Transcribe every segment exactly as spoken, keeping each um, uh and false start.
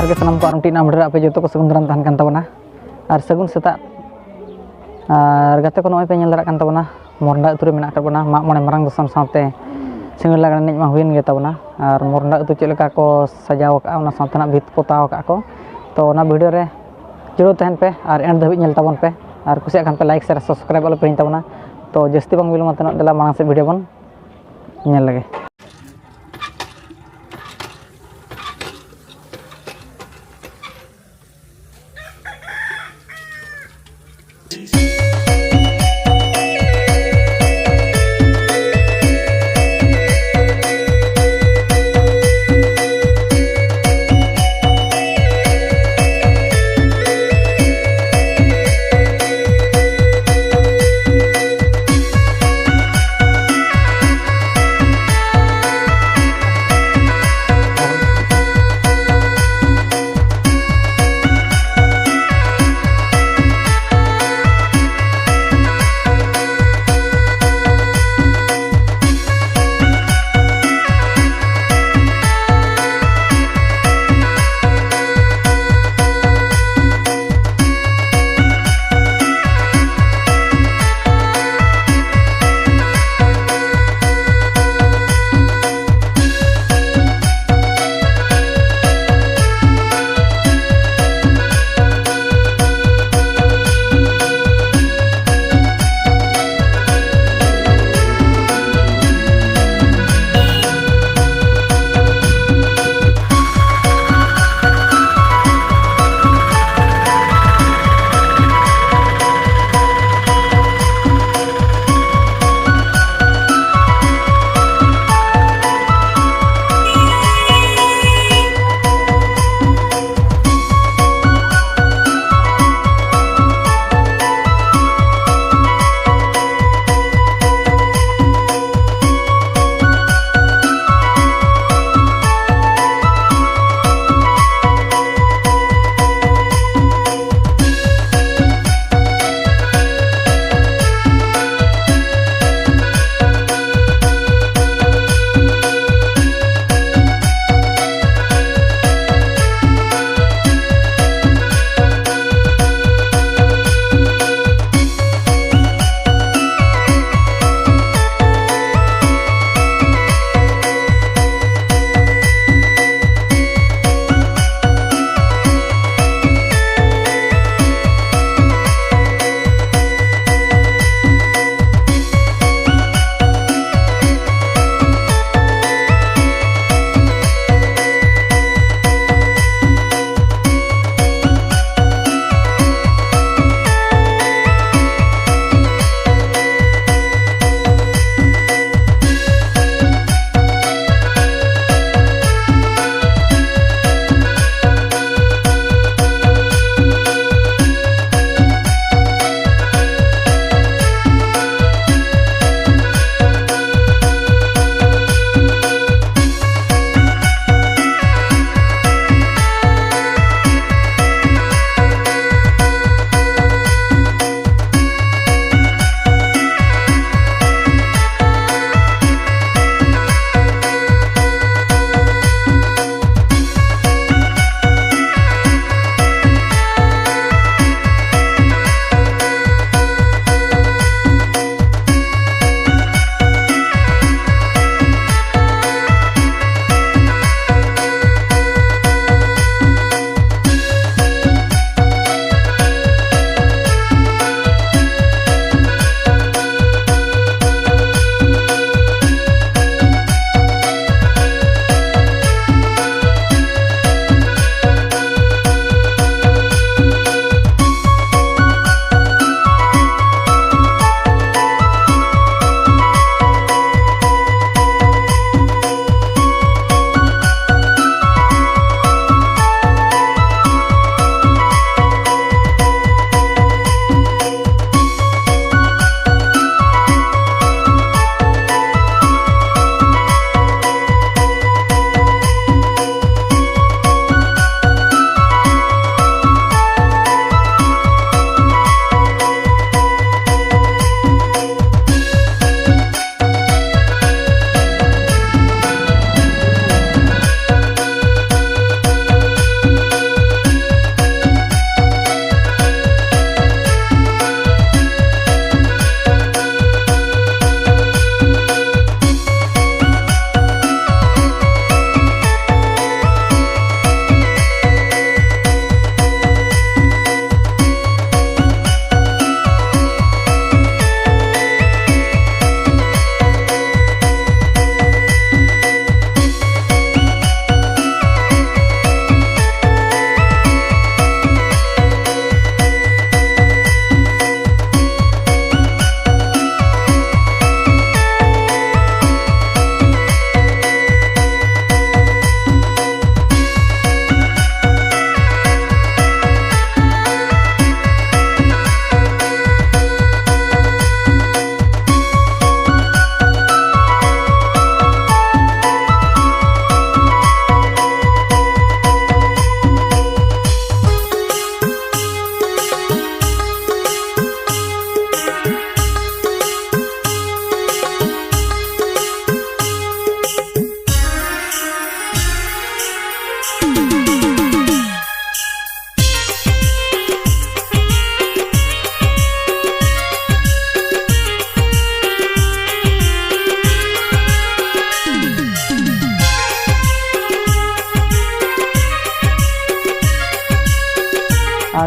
ᱜᱮ ᱥᱟᱱᱟᱢ ᱠᱚ ᱟᱨ ᱢᱤᱫᱴᱤᱡ ᱱᱟᱣᱟ video ᱨᱮ ᱟᱯᱮ ᱡᱚᱛᱚ ᱠᱚ ᱥᱟᱹᱜᱩᱱ ᱫᱟᱨᱟᱢ ᱛᱟᱦᱮᱱ ᱠᱟᱱ ᱛᱟᱵᱚᱱᱟ᱾ ᱟᱨ ᱥᱟᱹᱜᱩᱱ ᱥᱮᱛᱟᱜ᱾ ᱟᱨ ᱜᱟᱛᱮ ᱠᱚ, ᱱᱚᱜᱼᱚᱭ ᱯᱮ ᱧᱮᱞ ᱫᱟᱲᱮᱭᱟᱜ ᱠᱟᱱ ᱛᱟᱵᱚᱱᱟ, ᱢᱚᱨᱚᱱᱰᱟ ᱟᱹᱛᱩ ᱨᱮ ᱢᱮᱱᱟᱜ ᱟᱠᱟᱫ ᱵᱚᱱᱟ᱾ ᱢᱟᱜ ᱢᱚᱬᱮ ᱢᱟᱨᱟᱝ ᱫᱚᱥᱚᱢ ᱥᱟᱶᱛᱮ ᱥᱤᱸᱜᱟᱹᱲ ᱞᱟᱜᱽᱬᱮ ᱮᱱᱮᱡ ᱢᱟ ᱦᱩᱭᱮᱱ ᱜᱮ ᱛᱟᱵᱚᱱᱟ᱾ ᱟᱨ ᱢᱚᱨᱚᱱᱰᱟ ᱟᱹᱛᱩ ᱪᱮᱫ ᱞᱮᱠᱟ ᱠᱚ ᱥᱟᱡᱟᱣ ᱟᱠᱟᱫᱼᱟ, ᱚᱱᱟ ᱥᱟᱶᱛᱮ ᱱᱟᱜ ᱵᱷᱤᱛ ᱯᱚᱛᱟᱣ ᱟᱠᱟᱫᱼᱟ ᱠᱚ᱾ ᱛᱚ, ᱚᱱᱟ video ᱨᱮ ᱡᱩᱲᱟᱹᱣ ᱛᱟᱦᱮᱱ ᱯᱮ ᱟᱨ end ᱫᱷᱟᱹᱵᱤᱡ ᱧᱮᱞ ᱛᱟᱵᱚᱱ ᱯᱮ᱾ ᱟᱨ ᱠᱩᱥᱤᱭᱟᱜ ᱠᱷᱟᱱ ᱯᱮ like, share, subscribe ᱟᱞᱚ ᱯᱮ ᱦᱤᱲᱤᱧ ᱛᱟᱵᱚᱱᱟ᱾ ᱛᱚ, ᱡᱟᱹᱥᱛᱤ ᱵᱟᱝ ᱵᱤᱞᱚᱢᱟ, ᱛᱮᱱᱚᱜ ᱫᱮᱞᱟ ᱢᱟᱲᱟᱝ ᱥᱮᱫ video ᱵᱚᱱ ᱧᱮᱞ ᱞᱮᱜᱮ᱾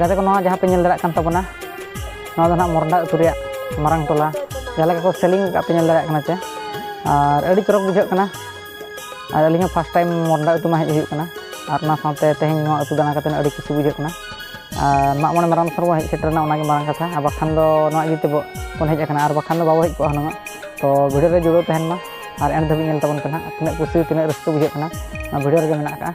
ᱜᱟᱛᱮ ᱠᱚ, ᱱᱚᱣᱟ ᱡᱟᱦᱟᱸ ᱯᱮ ᱧᱮᱞ ᱫᱟᱲᱮᱭᱟᱜ ᱠᱟᱱ ᱛᱟᱵᱚᱱᱟ, ᱱᱚᱣᱟ ᱫᱚ ᱱᱟᱦᱟᱜ ᱢᱚᱨᱚᱱᱰᱟ ᱟᱹᱛᱩ ᱨᱮᱭᱟᱜ ᱢᱟᱨᱟᱝ ᱴᱚᱞᱟ, ᱡᱟᱦᱟᱸ ᱞᱮᱠᱟ ᱠᱚ selling ᱟᱠᱟᱫ ᱯᱮ ᱧᱮᱞ ᱫᱟᱲᱮᱭᱟᱜ ᱠᱟᱱᱟ ᱪᱮ, ᱟᱨ ᱟᱹᱰᱤ ᱪᱚᱨᱚᱠ ᱵᱩᱡᱷᱟᱹᱜ ᱠᱟᱱᱟ᱾ ᱟᱨ ᱟᱹᱞᱤᱧ ᱦᱚᱸ first time ᱢᱚᱨᱚᱱᱰᱟ ᱟᱹᱛᱩ ᱢᱟ ᱦᱮᱡ ᱦᱩᱭᱩᱜ ᱠᱟᱱᱟ, ᱟᱨ ᱚᱱᱟ ᱥᱟᱶᱛᱮ ᱛᱮᱦᱮᱧ ᱱᱚᱣᱟ ᱟᱹᱛᱩ ᱫᱟᱬᱟ ᱠᱟᱛᱮ ᱟᱹᱰᱤ ᱠᱩᱥᱤ ᱵᱩᱡᱷᱟᱹᱜ ᱠᱟᱱᱟ᱾ ᱟᱨ ᱢᱟᱜ ᱢᱚᱬᱮ ᱢᱟᱨᱟᱝ ᱫᱚᱥᱟᱨ ᱵᱚᱱ ᱦᱮᱡ ᱥᱮᱴᱮᱨ ᱮᱱᱟ, ᱚᱱᱟᱜᱮ ᱢᱟᱨᱟᱝ ᱠᱟᱛᱷᱟ, ᱟᱨ ᱵᱟᱠᱷᱟᱱ ᱫᱚ ᱱᱚᱣᱟ ᱤᱫᱤ ᱛᱮ ᱵᱚ-, ᱵᱚᱱ ᱦᱮᱡ ᱟᱠᱟᱱᱟ, ᱟᱨ ᱵᱟᱠᱷᱟᱱ ᱫᱚ ᱵᱟᱵᱚ ᱦᱮᱡ ᱠᱚᱜᱼᱟ ᱦᱩᱱᱟᱹᱝ᱾ ᱛᱚ video ᱨᱮ ᱡᱩᱲᱟᱹᱣ ᱛᱟᱦᱮᱱ ᱢᱟ, ᱟᱨ end ᱫᱷᱟᱹᱵᱤᱡ ᱧᱮᱞ ᱛᱟᱵᱚᱱ ᱯᱮ ᱱᱟᱦᱟᱜ, ᱛᱤᱱᱟᱹᱜ ᱠᱩᱥᱤ ᱛᱤᱱᱟᱹᱜ ᱨᱟᱹᱥᱠᱟᱹ ᱵᱩᱡᱷᱟᱹᱜ ᱠᱟᱱᱟ, ᱱᱚᱣᱟ video ᱨᱮᱜᱮ ᱢᱮᱱᱟᱜ ᱟᱠᱟᱫᱼᱟ᱾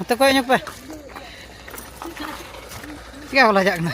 ᱛᱚ ᱠᱚᱭᱚᱜ ᱧᱚᱜ ᱯᱮ᱾ ᱪᱤᱠᱟ ᱵᱟᱞᱟ ᱪᱟᱜ ᱠᱟᱱᱟ?